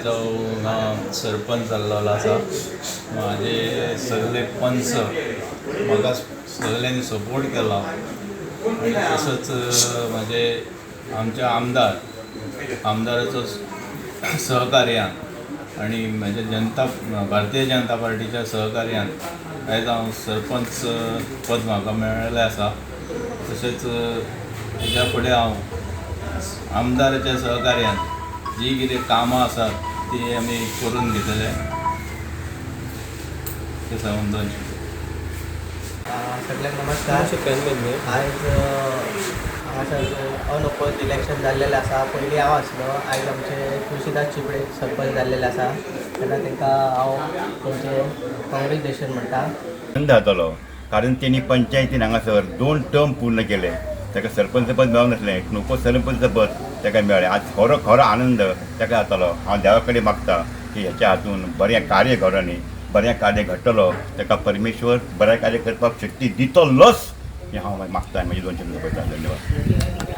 आयज हांव हांगा सरपंच जाल्लो आसा. म्हाजे सगळे पंच म्हाका सगळ्यांनी सपोर्ट केला आनी तसोच म्हाजे आमचे आमदार, आमदाराचो सहकार्यान आनी म्हज्या जनता भारतीय जनता पार्टीच्या सहकार्यान आयज हांव सरपंच पद म्हाका मेळ्ळेलें आसा. तशेंच हेज्या फुडें हांव आमदाराच्या सहकार्यान जी कितें कामां आसात ती आमी करून घेतले. ते सांगून दोन शब्द. सगळ्यांक नमस्कार. आयज हांगासर अनओपोज इलेक्शन जाल्लेलें आसा. पयलीं हांव आसलो, आयज आमचे तुळशीदास चिपळे सरपंच जाल्लेले आसा. तेन्ना तांकां हांव तेंचें कॉंग्रेच्युलेशन म्हणटा. आनंद जातलो, कारण तेणी पंचायतीन हांगासर दोन टर्म पूर्ण केले. ताका सरपंच पद मेळूंक नासलें, उपसरपंच पद ताका मेळ्ळें. आज खरो खरो आनंद ताका जातलो. हांव देवा कडेन मागता की हेच्या हातून बरें कार्य घडोवनी, बरें कार्य घडटलो. ताका परमेश्वर बरें कार्य करपाक शक्ती दितलोच हें हांव मागता. म्हजे दोन शब्द पळयता. धन्यवाद.